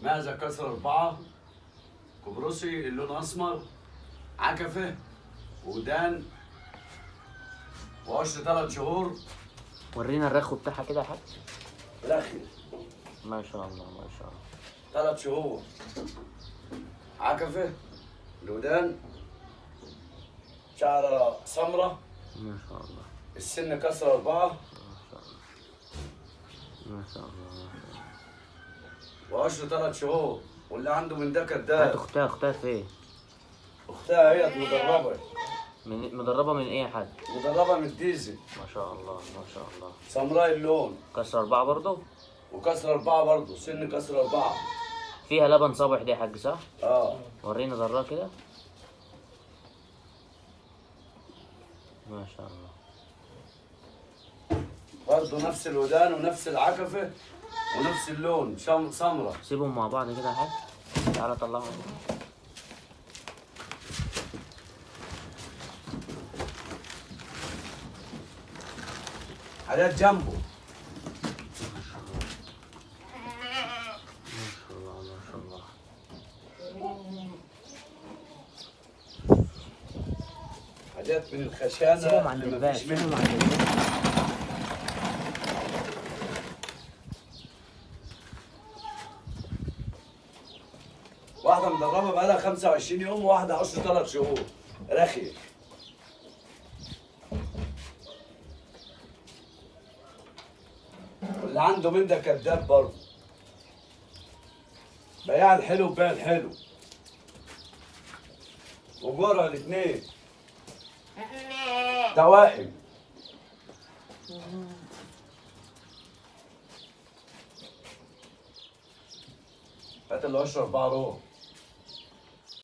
معزة كسر 4، قبرصي، اللون اسمر، عكفه، ودان، وعشر 3 شهور. ورينا الرخو بتاعها كده يا حاج. رخي ما شاء الله ما شاء الله. 3 شهور، عكفه، الودان، شعره سمرة ما شاء الله. السن كسر 4. ما شاء الله ما شاء الله. وعشر 3 شهور. واللي عنده من ده كداب. هات اختها. اختها فين؟ اختها هي مدربة. من مدربة من ايه يا حاج؟ مدربة من الديزل. ما شاء الله ما شاء الله. سمراء اللون. كسر 4 برضه؟ وكسر 4 برضه، سن كسر 4. فيها لبن صبح دي يا حاج صح؟ اه. ورينا ضرها كده. ما شاء الله. برضه نفس الودان ونفس العكفة ونفس اللون، سمرة. سيبهم مع بعض كده يا حاج. تعالى طلعهم. حاجات جنبه. ما شاء الله ما شاء الله. حاجات من الخشانة. سيبهم عند الباب، سيبهم عند الباب. واحدة مدربة بقالها 25 يوم، وواحدة عشر 3 شهور. رخي. واللي عنده من ده كداب برضه. بياع الحلو وبيع الحلو. وجرى الاتنين. توائم. هات اللي 10 4 روح.